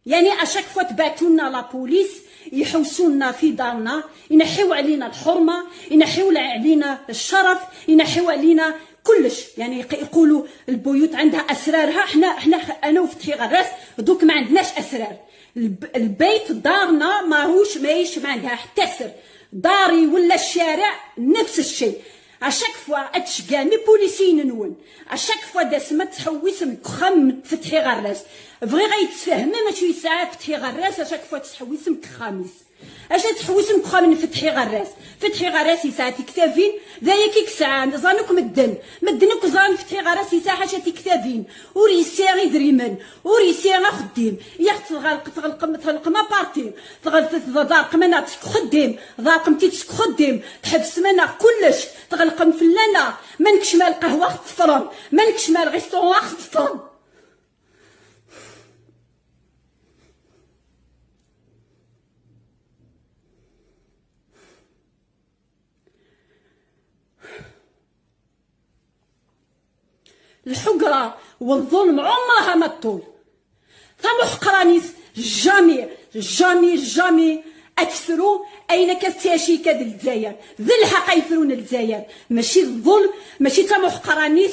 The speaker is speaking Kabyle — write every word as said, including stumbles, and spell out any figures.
يعني اشاك فوا تبعتونا لابوليس، يحوسونا في دارنا، ينحيو علينا الحرمه، ينحيو علينا الشرف، ينحيو علينا كلش. يعني يق- يقولوا البيوت عندها اسرارها. احنا احنا خ- انا وفتحي غراس دوك ما عندناش اسرار. الب- البيت دارنا ماهوش ماهيش ما عندها حتى سر. داري ولا الشارع نفس الشيء. اشاك فوا اتشقى مي بوليسيين نون، اشاك فوا داس ما تحوس مكخم فتحي غراس. فغي غيتفهم ماشي ساعه فتحي غراس اشاك فوا تحوس مكخاميس. اش تحوس مكخم فتحي غراس؟ فتحي غراس يسعى تكتافين، ذايا كيك سعان زانوك مدن، مدنك زان فتحي غراس يسعى حاشا تكتافين. وريسيا غيدريمن، وريسيا غخديم. يا تغلق تغلق تغلق ما بارتي، تغلق تغلق ما ناتك خديم، ضاقم تيتسك خديم. تحبس منا كلش، تغلقم فلانا. مالكش مال قهوه خطفرم، مالكش مال غيستون خطفرم. الحقرة والظلم عمرها ما تطول. ثمحقرانيت جامي جامي جامي اتفرو اين كتاشي كاد الجزائر. ذي الحق يفرون الجزائر، ماشي الظلم، ماشي ثمحقرانيت.